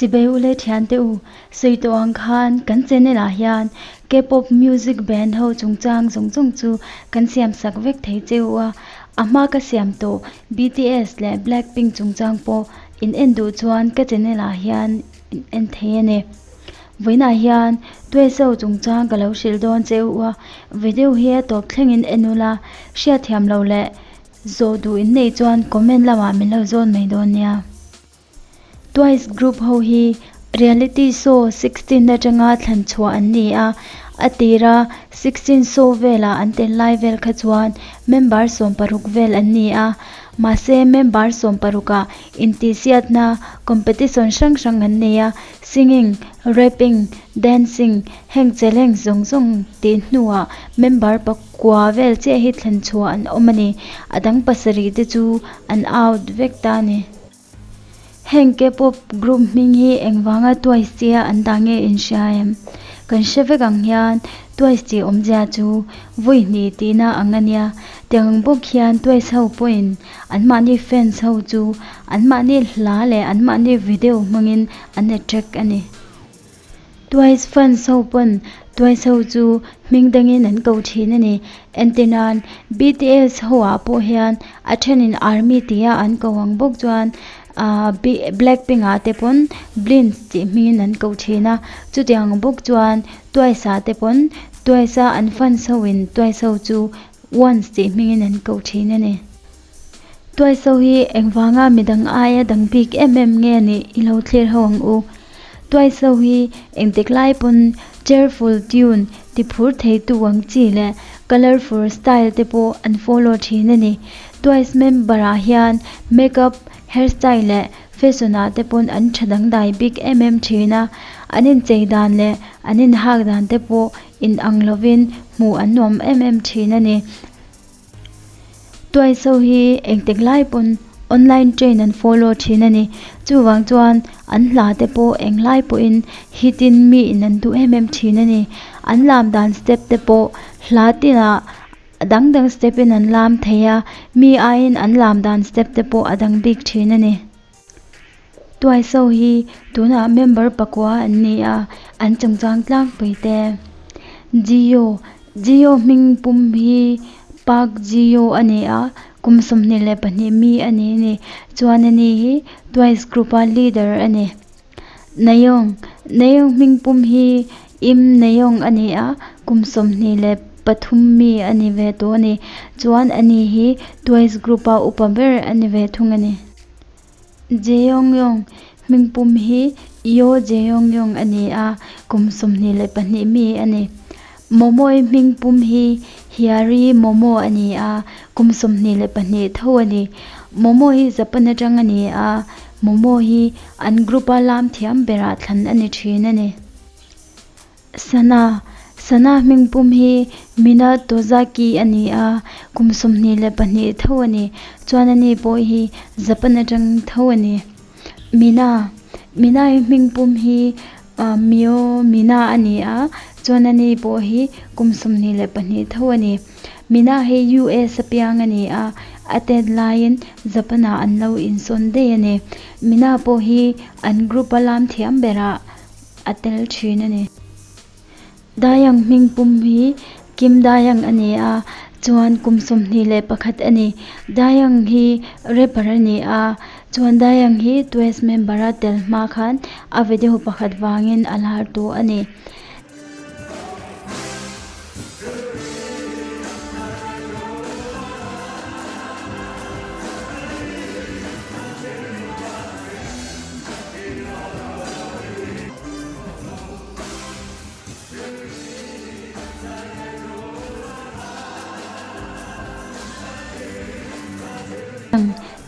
Chibai u le thiante u, sawi tawh ang khan kan channel ah hian K-pop music band ho chungchang zawng zawng chu kan siam sak vek thei che u a, a hma ka siam tawh BTS leh Blackpink chungchang pawh in en duh chuan ka channel ah hian in en thei a ni. Vawiinah hian Tuaiso chungchang ka lo hrilh dawn che u a, video hi a tawp thlengin en ula, hriatthiam lo leh zawh duh in neih chuan comment lamah min lo zawn mai dawn nia. Twice group ho hi reality show 16 atanga thlan chhuah an ni a, a tira 16 show vela an tel lai vel kha chuan member 16 vel an ni a, mahse member 16 ah intihsiatna competition hrang hrang an nei a, singing, rapping, dancing heng challenge zawng zawng tih hnuah member pakua vel chiah hi thlan chhuah an awm a ni, a dang pasarih te chu an out vek ta a ni. Heng K-pop group hming hi engvanga Twice tia an dah nge in hria em? Kan hre vek ang hian Twice tih awmzia chu vawi hnih tihna ang a nia. Tiang ang bawk hian Twice ho pawhin anmahni fans ho chu anmahni hla leh anmahni video hmangin an attract a ni. Twice fans ho pawn Twice ho chu hming dangin an ko thin a ni. Entirnan, BTS ho ah pawh hian a thenin Army tia an ko ang bawk chuan Blackpink ah te pawn Blinks tih hmingin an ko thin a. Chutiang ang bawk chuan Twice ah te pawn Twice a an fans ho in Twice ho chu Ones tih hmingin an ko thin a ni. Twice ho hi engvanga midang aia dang bik em em nge nih i lo thlir ho ang u. Twice ho hi engtik lai pawn cheerful tune ti phur thei tu ang chi leh colourful style te pawh an follow thin a ni. Twice member ah hian makeup, hairstyle leh fashion ah te pawn an tha dangdai bik em em thin a, an inchei dan leh an inhak dan te pawh inang lovin hmuh an nuam em em thin a ni. Twice ho hi engtik lai pawn online train an follow thin a ni. Chuvang chuan an hla te pawh eng lai pawhin hit in mi in an duh em em thin a ni. An lam dan step te pawh hla tinah a dang dang step in an lam thei a, mi aiin an lam dan step te pawh a dang bik thin a ni. Twice ho hi tunah member pakua an ni a, an chungchang tlangpui te. Jio, Jio hming pum hi Park Jio a ni a, kum 22 mi a ni a ni. Chuan ani hi Twice group a leader a ni. Nayoung, Nayoung hming pum hi Im Nayoung a ni a, kum 23 mi a ni ve tawh a ni. Chuan ani hi Twice group a upa ber a ni ve thung a ni. Jeongyong hmingpum hi Yeo Jeongyong a ni a, kum 22 mi a ni. Momoi hmingpum hi Hyeri Momo a ni a, kum 22 tho a ni. Momo hi Japan atang a ni a, Momo hi an group-a lam thiam berah thlan a ni thin a ni. Sana, Sana hmingpum hi Mina Tozaki a ni a, kum 22 tho a ni. Chuan ani pawh hi Japan atang tho a ni. Mina, Mina hi hmingpum hi Mio Mina a ni a, chuan ani pawh hi kum 22 tho a ni. Mina hi US a piang a ni a, a tet laiin Japan ah an lo insawn daih a ni. Mina pawh hi an group a lam thiam berah a tel thin a ni. Dayang hming pum hi Kim Dayang a ni a, chuan kum 21 a ni. Dayang hi rapper a ni a, chuan Dayang hi Twice member a tel hma khan a video pakhat vangin a lar tawh a ni.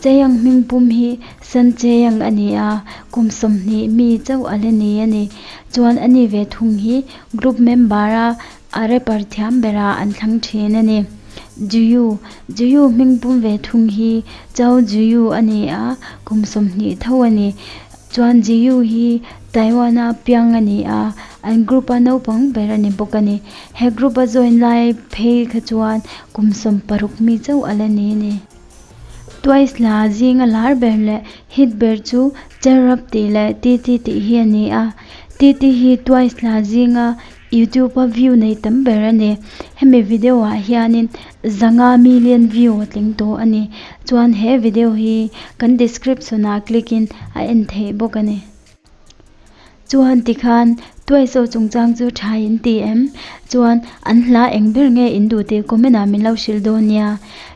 Cheyang hming pum hi San Cheyang a ni a, kum 20 mi chauh a la ni a ni. Chuan ani ve thung hi group member a a rapper thiam berah an thlang thin a ni. Jiyu, Jiyu hming pum ve thung hi Chao Jiyu a ni a, kum 20 tho a ni. Chuan Jiyu hi Taiwan a piang a ni a, an group a naupang ber a ni bawk a ni. He group a join lai phei kha chuan kum 60 mi chauh a la ni a ni. Twice hla zinga lar ber leh hit ber chu Cheer Up tih leh TT tih hi a ni a. TT hi Twice hla zinga YouTube a view nei tam ber a ni. Hemi video ah hianin 500 million view a tling tawh a ni. Chuan he video hi kan description ah click in a en theih bawk a ni. Chuan tikhan Twice ho chungchang chu tha in ti em? Chuan an hla eng ber nge in duh tih comment ah min lo hrilh dawn nia.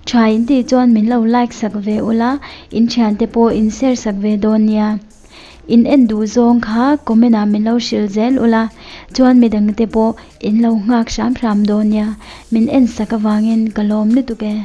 Tha in tih chuan min lo like sak ve ula, in thiante pawh in share sak ve dawn nia. In en duh zawng kha comment ah min lo hrilh zel ula, chuan midangte pawh in lo nghak hram hram dawn nia. Min en sak avangin ka lawm lutuk e.